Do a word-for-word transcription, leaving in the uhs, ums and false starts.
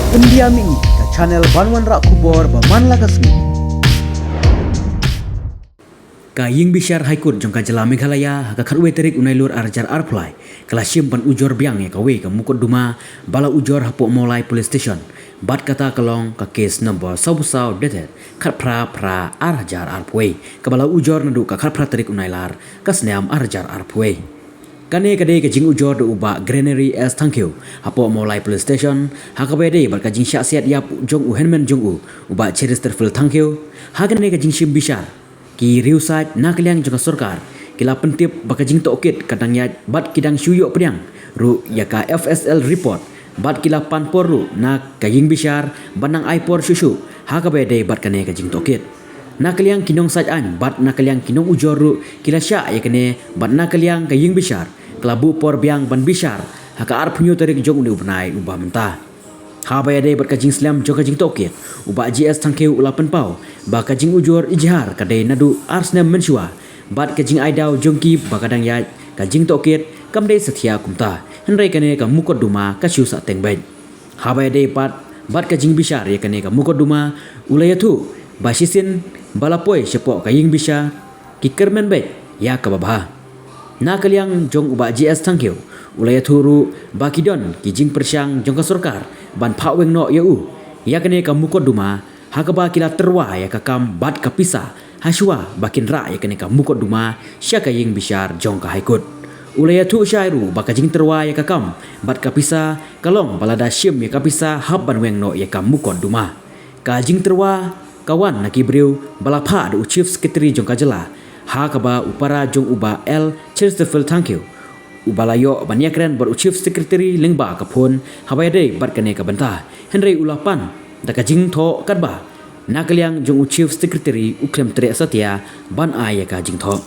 India Mini, ka channel ban wanrah khubor ba man la ka sngi. Ka Ïingbishar High Court jong ka jylla Meghalaya ha ka khatwei tarik u Nailur ar hajar arphew lai ka la shim ban ujor biang ïa kawei ka mukotduma ba la ujor hapoh Mawlai Police Station, bad kata ka long ka case number saw saw dated khatphra phra ar hajar arphew wei, kaba la ujor naduh ka khatphra tarik u Nailar ka snem ar hajar arphew wei. Kane ka dei ka jingujor da u Bah Grenery S Thangkhiew hapoh Mawlai Police Station, ha kaba ïadei bad ka jingshah siat ïap jong u hynmen jong u, u Bah Cheristerfield Thangkhiew. Ha kane ka jingshim bishar, ki riewsaid na ka liang jong ka sorkar ki la pyntip ba ka jingtohkit ka dang ïaid bad ki dang shu ïoh pdiang ruh ïa ka F S L report, bad ki la pan por ruh na ka ïingbishar ban nang ai por shuh shuh ha kaba ïadei bad kane ka jingtohkit. Na ka liang ki nongsaid aiñ bad na ka liang ki nongujor ruh ki la shah ïa kane, bad na ka liang ka ïingbishar ka la buh por biang ban bishar ha ka arphew hynñiew tarik jong une u bnai uba mynta. Haba ïadei bad ka jingslem jong ka jingtohkit, u Bah G S Thangkhiew u la pynpaw ba ka jingujor ijhar ka dei naduh ar snem mynshuwa, bad ka jingai daw jong ki ba ka dang ïaid ka jingtohkit kam dei satia kumta, hynrei kane ka mukotduma ka shu sahteng beit. Haba ïadei pat bad ka jingbishar ïa kane ka mukotduma, u la ïathuh ba shisien ba la poi shapoh ka ïingbishar ki kyrmen beit ïa kaba bha. Na ka liang jong u Bah G S Thangkhiew, u la ïathuh ruh ba ki don ki jingpyrshang jong ka sorkar ban phah weng noh ïa u ïa kane ka mukotduma, ha kaba ki la tyrwa ïa ka kam bad ka pisa hashwa ba kin rah ïa kane ka mukotduma sha ka ïingbishar jong ka High Court. U la ïathuh shai ruh ba ka jingtyrwa ïa ka kam bad ka pisa ka long ba lada shim ïa ka pisa hap ban weng noh ïa ka mukotduma. Ka jingtyrwa ka wan na ki briew ba la phah da u Chief Secretary jong ka jylla, ha kaba u para jong u Bah L Cheristerfield Thangkhiew uba la ïoh ban ïakren bad u Chief Secretary lyngba ka phone haba ïadei bad kane ka bynta, hynrei u la pan da ka jingthoh katba na ka liang jong u Chief Secretary u khlem treh satia ban ai ïa ka jingthoh.